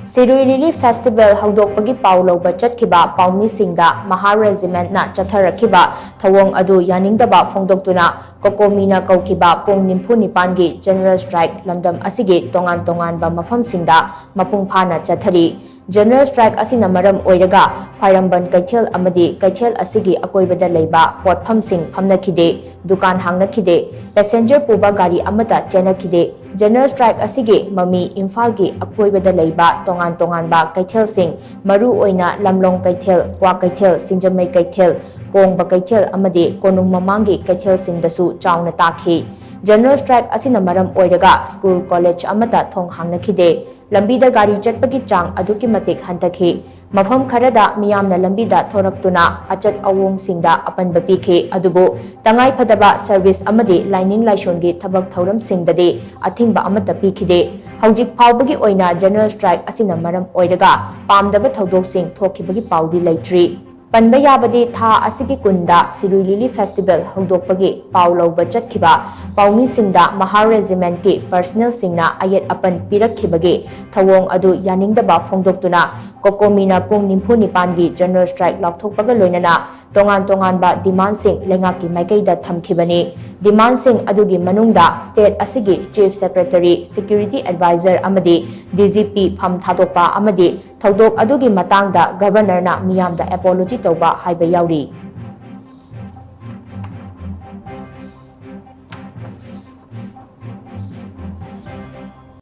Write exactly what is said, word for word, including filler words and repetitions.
ꯁꯤꯔꯨꯏ ꯂꯤꯂꯤ festival ꯍꯧꯗꯣꯛꯄꯒꯤ ꯄꯥꯎ ꯂꯧꯕ ꯆꯠꯈꯤꯕ ꯄꯥꯎꯃꯤꯁꯤꯡꯗ ꯃꯍꯥ ꯔꯦꯖꯤꯃꯦꯟꯠꯅ ꯆꯠꯊꯔꯛꯈꯤꯕ ꯊꯧꯑꯣꯡ ꯑꯗꯨ ꯌꯥꯅꯤꯡꯗꯕ ꯐꯣꯡꯗꯣꯛꯇꯨꯅ ꯀꯣꯀꯣꯃꯤꯅ ꯀꯧꯈꯤꯕ ꯄꯨꯡ ꯅꯤꯐꯨ ꯅꯤꯄꯥꯟꯒꯤ ꯖꯦꯅꯔꯦꯜ ꯁ꯭ꯇ꯭ꯔꯥꯏꯛ ꯂꯝꯗꯝ ꯑꯁꯤꯒꯤ ꯇꯣꯉꯥꯟ ꯇꯣꯉꯥꯟꯕ ꯃꯐꯝꯁꯤꯡꯗ ꯃꯄꯨꯡ ꯐꯥꯅ ꯆꯠꯊꯔꯤ꯫ ꯖꯦꯅꯔꯦꯜ ꯁ꯭ꯇ꯭ꯔꯥꯏꯛ ꯑꯁꯤꯅ ꯃꯔꯝ ꯑꯣꯏꯔꯒ ꯈ꯭ꯋꯥꯏꯔꯝꯕꯟ ꯀꯩꯊꯦꯜ ꯑꯃꯗꯤ ꯀꯩꯊꯦꯜ ꯑꯁꯤꯒꯤ ꯑꯀꯣꯏꯕꯗ ꯂꯩꯕ ꯄꯣꯠꯐꯝꯁꯤꯡ ꯐꯝꯅꯈꯤꯗꯦ, ꯗꯨꯀꯥꯟ ꯍꯥꯡꯅꯈꯤꯗꯦ, ꯄꯦꯁꯦꯟꯖꯔ ꯄꯨꯕ ꯒꯥꯔꯤ ꯑꯃꯠꯇ ꯆꯦꯟꯅꯈꯤꯗꯦ꯫ ꯖꯦꯅꯔꯦꯜ ꯁ꯭ꯇ꯭ꯔꯥꯏꯛ ꯑꯁꯤꯒꯤ ꯃꯃꯤ ꯏꯝꯐꯥꯜꯒꯤ ꯑꯀꯣꯏꯕꯗ ꯂꯩꯕ ꯇꯣꯉꯥꯟ ꯇꯣꯉꯥꯟꯕ ꯀꯩꯊꯦꯜꯁꯤꯡ, ꯃꯔꯨ ꯑꯣꯏꯅ ꯂꯝꯂꯣꯡ ꯀꯩꯊꯦꯜ, ꯀ꯭ꯋꯥ ꯀꯩꯊꯦꯜ, ꯁꯤꯡꯖꯃꯩ ꯀꯩꯊꯦꯜ, ꯀꯣꯡꯕ ꯀꯩꯊꯦꯜ ꯑꯃꯗꯤ ꯀꯣꯅꯨꯡ ꯃꯃꯥꯡꯒꯤ ꯀꯩꯊꯦꯜꯁꯤꯡꯗꯁꯨ ꯆꯥꯎꯅ ꯇꯥꯈꯤ꯫ ꯖꯦꯅꯔꯦꯜ ꯁ꯭ꯇ꯭ꯔꯥꯏꯛ ꯑꯁꯤꯅ ꯃꯔꯝ ꯑꯣꯏꯔꯒ ꯁ꯭ꯀꯨꯜ, ꯀꯣꯂꯦꯖ ꯑꯃꯠꯇ ꯊꯣꯡ ꯍꯥꯡꯅꯈꯤꯗꯦ꯫ ꯂꯝꯕꯤꯗ ꯒꯥꯔꯤ ꯆꯠꯄꯒꯤ ꯆꯥꯡ ꯑꯗꯨꯛꯀꯤ ꯃꯇꯤꯛ ꯍꯟꯊꯈꯤ꯫ ꯃꯐꯝ ꯈꯔꯗ ꯃꯤꯌꯥꯝꯅ ꯂꯝꯕꯤꯗ ꯊꯣꯔꯛꯇꯨꯅ ꯑꯆꯠ ꯑꯋꯣꯡꯁꯤꯡꯗ ꯑꯄꯟꯕ ꯄꯤꯈꯤ, ꯑꯗꯨꯕꯨ ꯇꯉꯥꯏꯐꯗꯕ ꯁꯔꯚꯤꯁ ꯑꯃꯗꯤ ꯂꯥꯏꯅꯤꯡ ꯂꯥꯏꯁꯣꯟꯒꯤ ꯊꯕꯛ ꯊꯧꯔꯝꯁꯤꯡꯗꯗꯤ ꯑꯊꯤꯡꯕ ꯑꯃꯠꯇ ꯄꯤꯈꯤꯗꯦ꯫ ꯍꯧꯖꯤꯛ ꯐꯥꯎꯕꯒꯤ ꯑꯣꯏꯅ ꯖꯦꯅꯔꯦꯜ ꯁ꯭ꯇ꯭ꯔꯥꯏꯛ ꯑꯁꯤꯅ ꯃꯔꯝ ꯑꯣꯏꯔꯒ ꯄꯥꯝꯗꯕ ꯊꯧꯗꯣꯛꯁꯤꯡ ꯊꯣꯛꯈꯤꯕꯒꯤ ꯄꯥꯎꯗꯤ ꯂꯩꯇ꯭ꯔꯤ꯫ ꯄꯟꯕ ꯌꯥꯕꯗꯤ, ꯊꯥ ꯑꯁꯤꯒꯤ ꯀꯨꯟꯗ ꯁꯤꯔꯨꯏ ꯂꯤꯂꯤ ꯐꯦꯁꯇꯤꯚꯦꯜ ꯍꯧꯗꯣꯛꯄꯒꯤ ꯄꯥꯎ ꯂꯧꯕ ꯆꯠꯈꯤꯕ ꯄꯥꯎꯃꯤꯁꯤꯡꯗ ꯃꯍꯥ ꯔꯦꯖꯤꯃꯦꯟꯠꯀꯤ ꯄꯔꯁꯅꯦꯜꯁꯤꯡꯅ ꯑꯌꯦꯠ ꯑꯄꯟ ꯄꯤꯔꯛꯈꯤꯕꯒꯤ ꯊꯧꯑꯣꯡ ꯑꯗꯨ ꯌꯥꯅꯤꯡꯗꯕ ꯐꯣꯡꯗꯣꯛꯇꯨꯅ ꯀꯣꯀꯣꯃꯤꯅ ꯄꯨꯡ ꯅꯤꯐꯨ ꯅꯤꯄꯥꯟꯒꯤ ꯖꯦꯅꯔꯦꯜ ꯁ꯭ꯇ꯭ꯔꯥꯏꯛ ꯂꯥꯎꯊꯣꯛꯄꯒ ꯂꯣꯏꯅꯅ ꯇꯣꯉꯥꯟ ꯇꯣꯉꯥꯟꯕ ꯗꯤꯃꯥꯟꯁꯤꯡ ꯂꯩꯉꯥꯛꯀꯤ ꯃꯥꯏꯀꯩꯗ ꯊꯝꯈꯤꯕꯅꯤ꯫ ꯗꯤꯃꯥꯟꯁꯤꯡ ꯑꯗꯨꯒꯤ ꯃꯅꯨꯡꯗ ꯁ꯭ꯇꯦꯠ ꯑꯁꯤꯒꯤ ꯆꯤꯐ ꯁꯦꯀ꯭ꯔꯦꯇꯔꯤ, ꯁꯦꯀ꯭ꯌꯨꯔꯤꯇꯤ ꯑꯦꯗꯚꯥꯏꯖꯔ ꯑꯃꯗꯤ ꯗꯤ ꯖꯤ ꯄꯤ ꯐꯝ ꯊꯥꯗꯣꯛꯄ ꯑꯃꯗꯤ ꯊꯧꯗꯣꯛ ꯑꯗꯨꯒꯤ ꯃꯇꯥꯡꯗ ꯒꯚꯔꯅꯔꯅ ꯃꯤꯌꯥꯝꯗ ꯑꯦꯄꯣꯂꯣꯖꯤ ꯇꯧꯕ ꯍꯥꯏꯕ ꯌꯥꯎꯔꯤ꯫